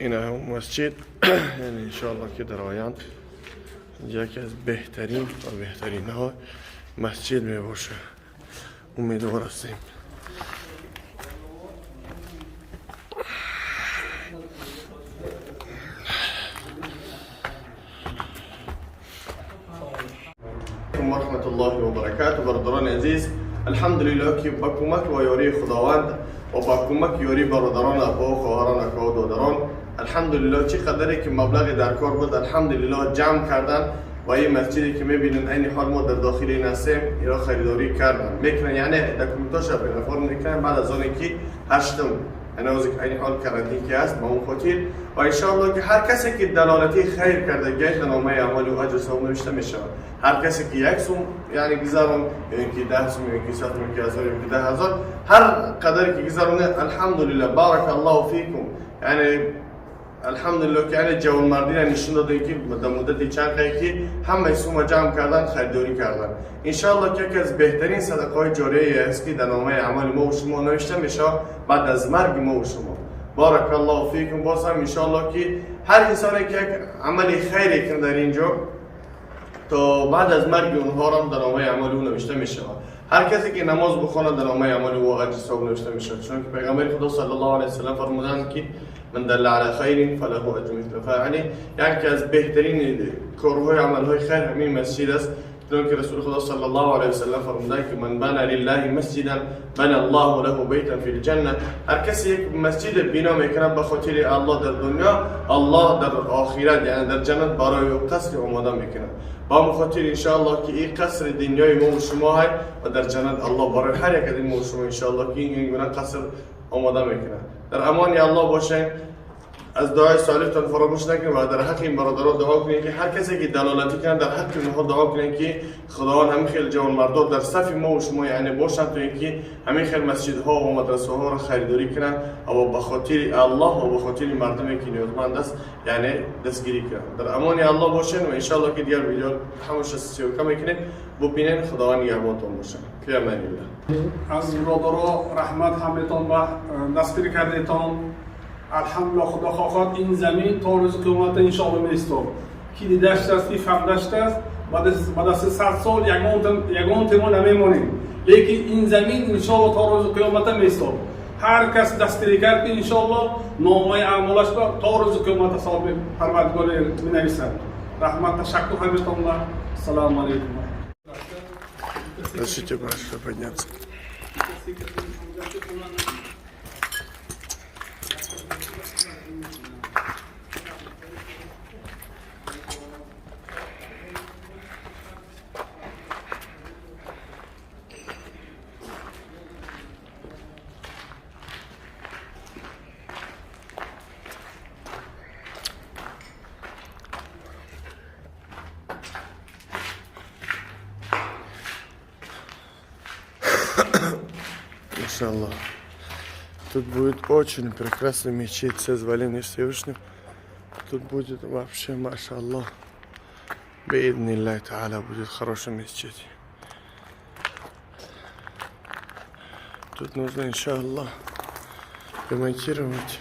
Ин масҷид, яъне иншоалло ки дар оянд яке аз беҳтарин ва беҳтаринҳо масҷид мебошад. Умедвор ҳастем. ورحمة الله وبركاته. برادران عزیز، الحمدلله که با کمک و یاری خداوند و با کمک یاری برادران، ابا و خواهران، اکا و دادران، الحمدلله چه قدری که مبلغ در کار بود الحمدلله جمع کردن و این مسجدی که میبینن عین حال ما در داخل این هستیم اینا خریداری کردن میکنن، یعنی دکومنتاش به نفر میکنن. بعد از آن که هشتم هنوز عین حال کرانتین که هست، با اون خاطر و انشاءالله که هر کسی که دلالتی خیر کرده گه در نامه اعمال و اجر ثواب نوشته میشه. هر کسی که یک سوم یعنی گذران، یا اینکه 10 سوم، یا اینکه 100، یا اینکه 1000، یا اینکه 10,000، هر قدری که گذرانه، الحمدلله، بارک الله فیکم. یعنی الحمدلله که یعنی جوانمردی را نشون داده که در مدت چند دقیقه که همه سوم جمع کردن، خریداری کردن. انشاءالله که یکی از بهترین صدقه های جاریه است که در نامه اعمال ما و شما نوشته میشه بعد از مرگ ما و شما. بارک الله فیکم. باز هم انشاءالله که هر انسانی که یک عمل خیری کنه در اینجا، تا بعد از مرگ اونها هم در نامه اعمال او نوشته میشه. هر کسی که نماز بخونه، در نامه اعمال او اجر ثواب نوشته میشه، چون که پیغمبر خدا صلی الله علیه و سلم فرمودند که من دل علی خیر فله اجر مثل فاعله. یعنی که از بهترین کارهای عملهای خیر همین مسجد است، چون که رسول خدا صلی الله علیه و سلم فرمودند که من بنى لله مسجدا بنى الله له بیتا فی الجنه. هر کسی یک مسجد بنا میکنه به خاطر الله در دنیا، الله در آخرت یعنی در جنت برای او قصر آماده میکنه. با خاطر انشاءالله که این قصر دنیای ما و شما های و در جنت الله برای هر یک از ما و شما انشاءالله که این گونه قصر آماده میکنه. در امان الله باشین. از دعای صالحتان فراموش نکنید و در حق این برادران دعا کنید که هر کسی که دلالتی کنه، در حق اونها دعا کنید که خداوند همین خیلی جوان مردا در صف ما و شما یعنی باشند تا اینکه همین خیلی مسجدها و مدرسه ها را خریداری کنند و به خاطر الله و به خاطر مردمی که نیازمند است یعنی دستگیری کنند. در امان الله باشین و انشالله که دیگر ویدیو همش سیوکه میکنیم ببینین. خداوند نگهبانتون باشه. فی امان الله. از برادرها رحمت همتان و دستگیری کردیتان. الحمدلله، خدا خواهد این زمین تا روز قیامت انشاءالله میستاد. کی دیدشت است، کی فهمدشت است. بعد از 100 سال یگان ما نمیمانیم، لیکن این زمین انشاءالله تا روز قیامت میستاد. هر کس دستگیری کرد که انشاءالله نامه اعمالش را تا روز قیامت صاحب پروردگار می نویسد. رحمت، تشکر همتان. السلام علیکم. Разрешите, пожалуйста, подняться. Иншаллах. Тут будет очень прекрасный мечеть с изволения Всевышнего. Тут будет вообще, машаллах. Бейдниллахи та'аля, будет хороший мечеть. Тут нужно, иншаллах, ремонтировать.